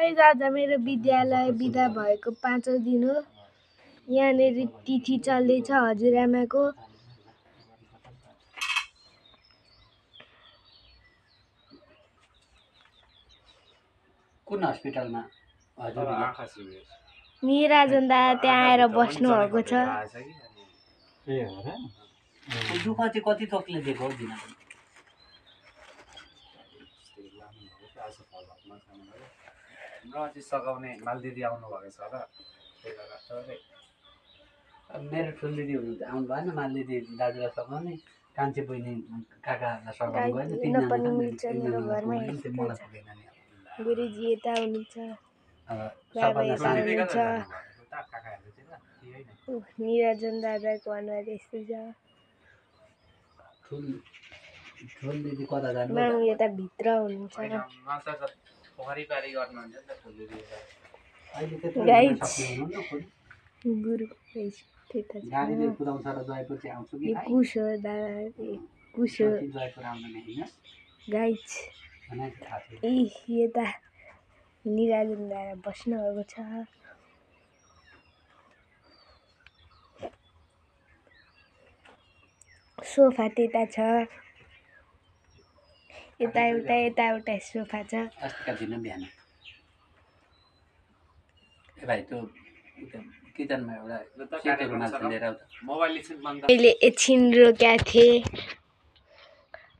Guys आज मेरो विद्यालय बिदा भएको 5औं दिन हो। यहाँनेर तिथि चल्दैछ हजुरआमाको। कुन हस्पिटलमा हजुर आँखा सिभिर निराजन दादा त्यहाँ आएर बस्नु भएको छ। ए हो र दुःख चाहिँ कति तकले दिएको दिन नजिक सघाउने मालदिदी आउनु भएको छ र मेरो ठुलो दिदी हुनुहुन्छ आउनु भएन मालदिदी दाजुलाई सघाउने कान्छे बहिनी काकाहरूलाई सघाउनु भएन गुरुजी यता हुनुहुन्छ, बाबा यता हुनुहुन्छ। निराजन दादाको अनुहार यस्तै छ। ठुलो दिदी कता जानु मामु यता भित्र हुनुहुन्छ। गुरु गाडीले कुदाउँछ र जयपछि आउँछु कि कुस हो दादा, कुस हो जयपुर आउँदैन हैन गाइस। यता निराजन दादा बस्नु भएको छ। सोफा त्यता छ, यता एउटा सोफा छ। अस्तिका दिन बिहान ए भाइ त्यो किचनमा एउटा सेतो रुमाल लिएर आऊ त मोबाइल एकछिन बन्द मैले एकछिन रोक्या थिएँ।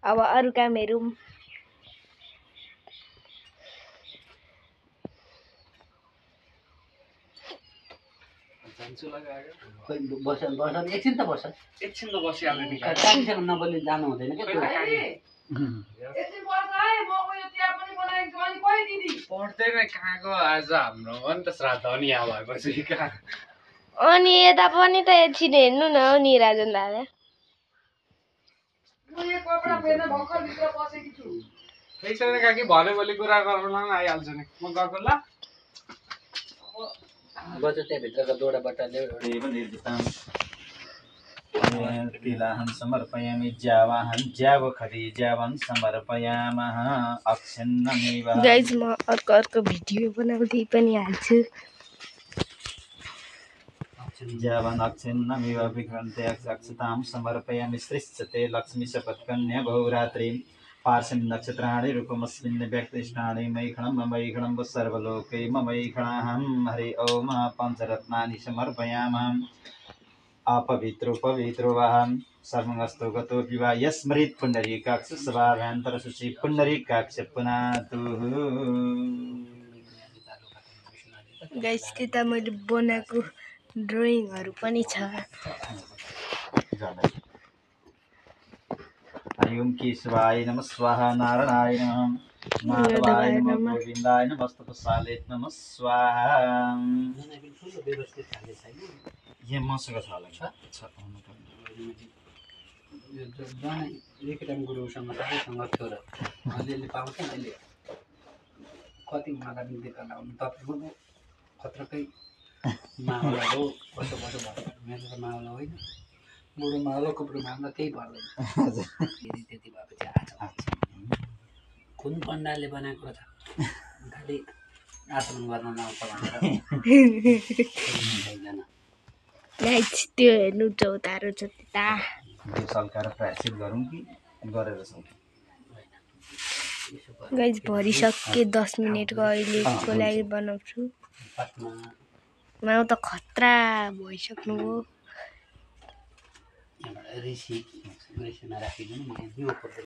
अब अरु कामहरु जान्छु लगायो खोइ बसन एकछिन त बसिहाल्नु नि काकीसँग नबोली जानु हुँदैन के त्यो एकछिन बस है म उयो चिया पनि बनाएको छु अनि कोही दिदी पढ्दैन कहाँको आज हाम्रो हो नि त श्राद्ध अनि यहाँ भएपछि कहाँ अनि यता पनि त एकछिन हेर्नु न हो निराजन दादा। म यो कपडा फेर्न भर्खर भित्र पसेकी छु। ठिक छैन काकी भरे भोलि कुरा गर्नुलाई आइहाल्छु नि म गएको ल। बजु त्यहाँभित्रको दोडा बट्टाले तिलाहं समर्पयामि ज्यावाहं ज्यावखरि ज्यावं समर्पयामः अक्षन्नमेव। गाइस म अर्को भिडियो बनाउँदै पनि हाल्छु। ज्यावन् अक्षन्नमेव विक्रन्ते अक्षतां समर्पयामि सृष्यते लक्ष्मी शपथकन्या बहुरात्रि पार्श्वनि नक्षत्राणि रूपमस्मिन् व्यक्तिष्ठाणि मयिखणं ममैखणं सर्वलोके ममैखणाहं हरि ओम पञ्चरत्नानि समर्पयामः अपवित्रो पवित्रो वाहं सर्वस्तु गतो विवा यस्मृत् पुण्डरीकाक्ष सभाभ्यन्तरशुचि पुण्डरीकाक्ष पुनातु। गाइस त्यता मैले बनाएको ड्रइङहरु पनि छ। ओम केशवाय नमः स्वाहा नारायणाय नमः माधवाय नमः गोविन्दाय नमः स्तुपशाले नमः स्वाहा। यहाँ मसँग छ होला विक्रम गुरुसँग सबैसँग थियो र अलिअलि पाउँछ अहिले कति मलाई दिएको लाउनु तपाईँको खत्रकै मावला हो कसो भयो मेरो त मावला होइन बुढो मावला कुप्रो मावला केही पर्दैन त्यति भएपछि आछ कुन पण्डालले बनाएको छ खालि आचमन गर्न नआउँछ भनेर गाइस त्यो हेर्नु चौतारो छ त्यता सल्काएर प्रायश्चित गरौँ कि गरेर छौँ गाइस भरिसके 10 मिनेटको अहिलेको लागि बनाउँछु। माउ त खतरा भइसक्नु हो। ऋषिमा राखिदिनु म